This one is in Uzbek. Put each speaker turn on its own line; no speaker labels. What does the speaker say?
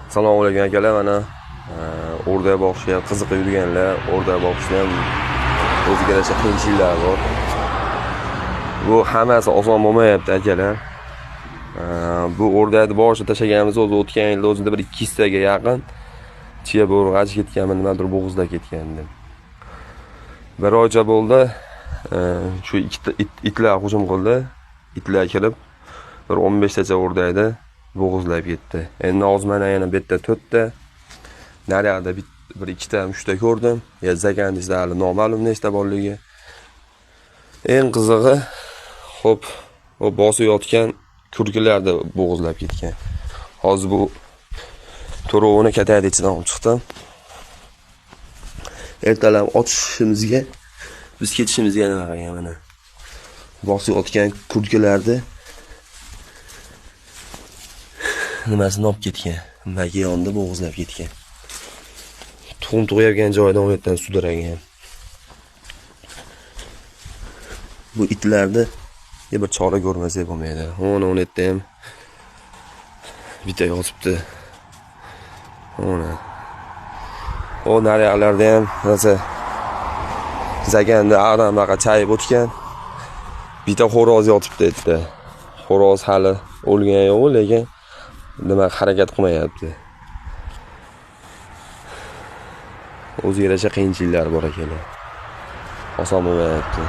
Assalomu alaykum akalar, mana o'rdak boqishga ham qiziqib yurganlar, o'rdak boqishda ham o'ziga yarasha qiyinchiliklar bor. Bu hammasi oson bo'lmayapti akalar. Bu o'rdakni boshida tashlaganimiz o'zi o'tgan yilda o'zida bir 200 taga yaqin chiya bo'rg'achi ketganmi, nimadir bo'g'izlab ketgandi. Bir oycha bo'ldi. Shu ikkita itlar hujum qildi. Itlar kirib bir 15 tacha o'rdakni bo'g'izlab ketdi. Endi hozir mana yana bu yerda 4 ta, naryoqda bir ikkita, 3 ta ko'rdim. Ya zakandizda hali noma'lum nechta borligi. Eng qizig'i, xo'p, u bosib yotgan kurkilarni bo'g'izlab ketgan. Hozir bu to'rovini katakni ichidan olib chiqdim. Ertalab ochishimizga, biz ketishimizga nima qilgan mana. Bosib yotgan kurkilarni nimasini olib ketgan. Magi yonda bo'g'izlab ketgan. Tuxum tug'ayotgan joyidan u yerdan sudragan. Bu itlarni bir chora ko'rmasak bo'lmaydi. Ona o'n yerda ham bitta yotibdi. Ona. O naryoqlarda ham rosa zaganda ag'dan-baqa chayib o'tgan. Bitta xo'roz yotibdi yerda. Xo'roz hali o'lgan yo'q, lekin nima harakat qilmayapti. O'ziga yarasha qiyinchiliklar bor akalar. Oson bo'lmayapti.